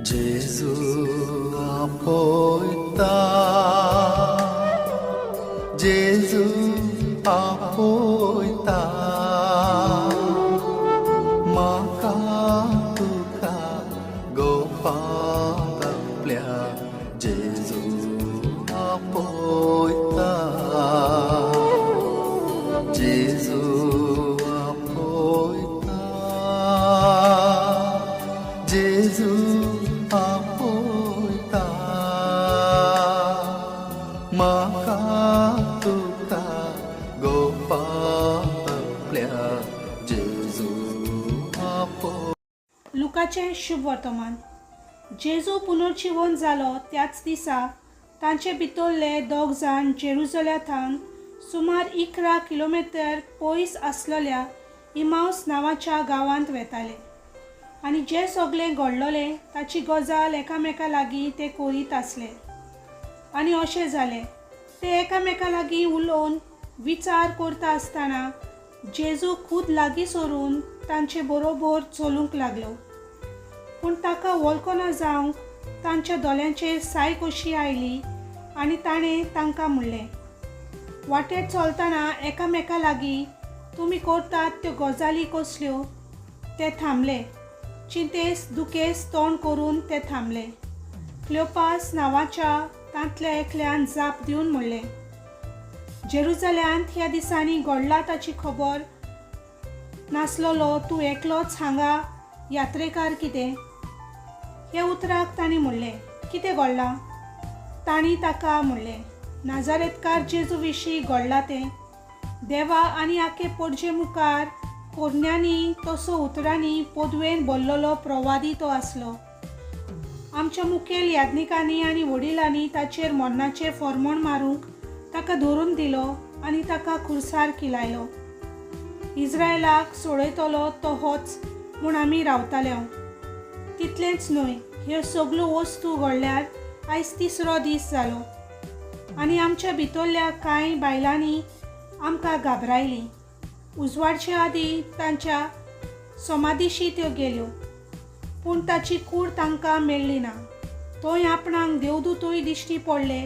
जेजू आपयता, जेजू आपयता, म्हाका तुका गोपांत आपल्या जेजू आपयता, जेजू आपयता, जेजू आपयता, म्हाका तुका गोपांत आपल्या जेजू आपयता. लुकाचें शुभ वर्तमान. जेजू पुनर्जिवन जालो त्याच दिसा तांचे भितरले दोग जाण जेरुजल्या थावन सुमार 11 किलोमिटर पयस आसलेल्या इमावस नांवाच्या गांवांत वेताले आनी जें सगळें घडलोलें ताची गजाल एकामेका लागीं ते करीत आसले. आनी अशें जालें, ते एकामेका लागीं उलोवन विचार करता आसतना जेजू खूद लागीं सरून तांचे बरोबर चलूंक लागलो. पूण ताका वळखना जावंक तांच्या दोळ्यांचेर साय कशी आयली आनी ताणें तांकां म्हणलें, वाटेर चलतना एकामेका लागीं तुमी करतात त्यो गजाली कसल्यो? ते थांबले. चिंतेस दुखेस तोंड करून ते थांबले. क्लोपास नांवाच्या तांतल्या एकल्यान जाप दिवन म्हणलें, जेरुजल्यांत ह्या दिसांनी घडला ताची खबर नासलेलो तूं एकलोच हांगा यात्रेकार कितें? ह्या उतराक तांणी म्हणलें, कितें घडलां? तांणी ताका म्हणलें, नाजारेतकार जेजू विशीं घडलां तें. देवा आनी आखे पोडजे मुखार कोरण्यांनी तसो उतरांनी पदवेन भरलेलो प्रवादी तो आसलो. आमच्या मुखेल याज्ञिकांनी आनी वडिलांनी ताचेर मरणाचें फॉर्मोण मारूंक ताका धरून दिलो आनी ताका खुर्सार किलायलो. इस्रायलाक सोडयतलो तो होच म्हूण आमी रावताले. तितलेंच न्हय, ह्यो सगल्यो वस्तू घडल्यार आयज तिसरो दीस जालो आनी आमच्या भितरल्या कांय बायलांनी आमकां घाबरायलीं. उजवाडचे आदीं तांच्या समाधीशी त्यो गेल्यो, पूण ताची कूड तांकां मेळ्ळी ना. थंय आपणाक देवदूतूय दिश्टी पडले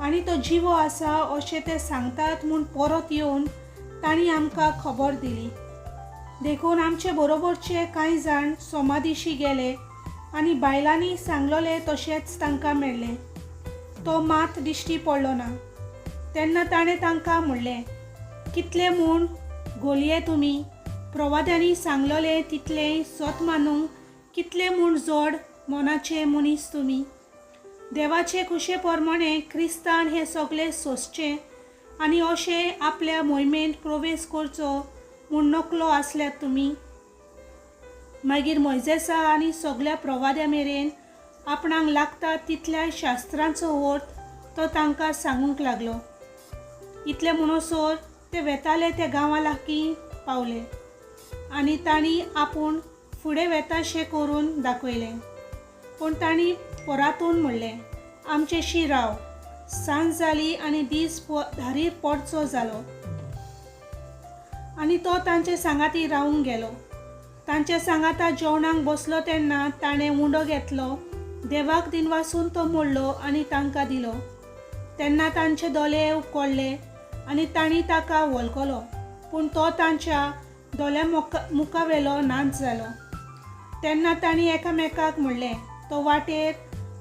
आनी तो जिवो आसा अशें ते सांगतात म्हूण परत येवन तांणी आमकां खबर दिली. देखून आमचे बरोबरचे कांय जाण समाधीशी गेले आनी बायलांनी सांगलोलें तशेंच तांकां मेळ्ळें. तो मात दिश्टी पडलो ना. तेन्ना ताणें तांकां म्हणलें, कितले म्हूण गोलये तुमी? प्रवाद्यांनी सांगलोलें तितलें सत मानूंक कितले म्हूण जोड मनाचे मनीस तुमी? देवाचे खुशे प्रमाणे क्रिस्तान हें सगळें सोंसचें आनी अशें आपल्या मोहिमेंत प्रवेश करचो म्हूण नकलो आसल्यात तुमी. मागीर मोयजेसा आनी सगल्या प्रवाद्या मेरेन आपणाक लागता तितल्या शास्त्रांचो अर्थ तो तांकां सांगूंक लागलो. इतले म्हणसर ते वेताले त्या गांवा लागीं पावले आनी तांणी आपूण फुडें वेताशें करून दाखयलें. पूण तांणी परातून म्हणलें, आमचेशी राव, सांज जाली आनी दीस धारीर पडचो जालो. आनी तो तांचे सांगाती रावूंक गेलो. तांच्या सांगाता जेवणाक बसलो तेन्ना ताणें उंडो घेतलो, देवाक दिनवासून तो मोडलो आनी तांकां दिलो. तेन्ना तांचे दोळे उकडले आनी तांणी ताका वळखलो, पूण तो तांच्या दोळ्या मुखावेलो नाच जालो. तेन्ना तांणी एकामेकाक म्हणलें, तो वाटेर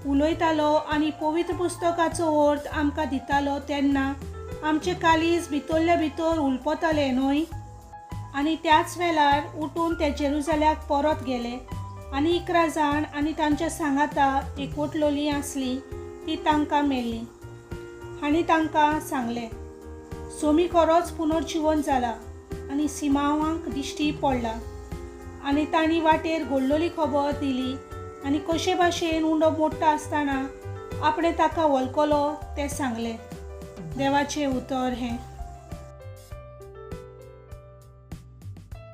उलयतालो आनी पवित्र पुस्तकाचो अर्थ आमकां दितालो तेन्ना आमचें काळीज भितरले भितर उलपतालें न्हय? आनी त्याच वेळार उठून ते जेरुजल्याक परत गेले आनी 11 जाण आनी तांच्या सांगाता एकवटलोलीं आसलीं ती तांकां मेळ्ळीं आनी तांकां सांगलें, सोमी खरोच पुनर्जिवन जाला आनी सिमांवाक दिश्टी पडला. आनी तांणी वाटेर घडलोली खबर दिली आनी कशे भाशेन उंडो मोडटा आसतना आपणें ताका वळखलो तें सांगलें. देवाचें उतर हें.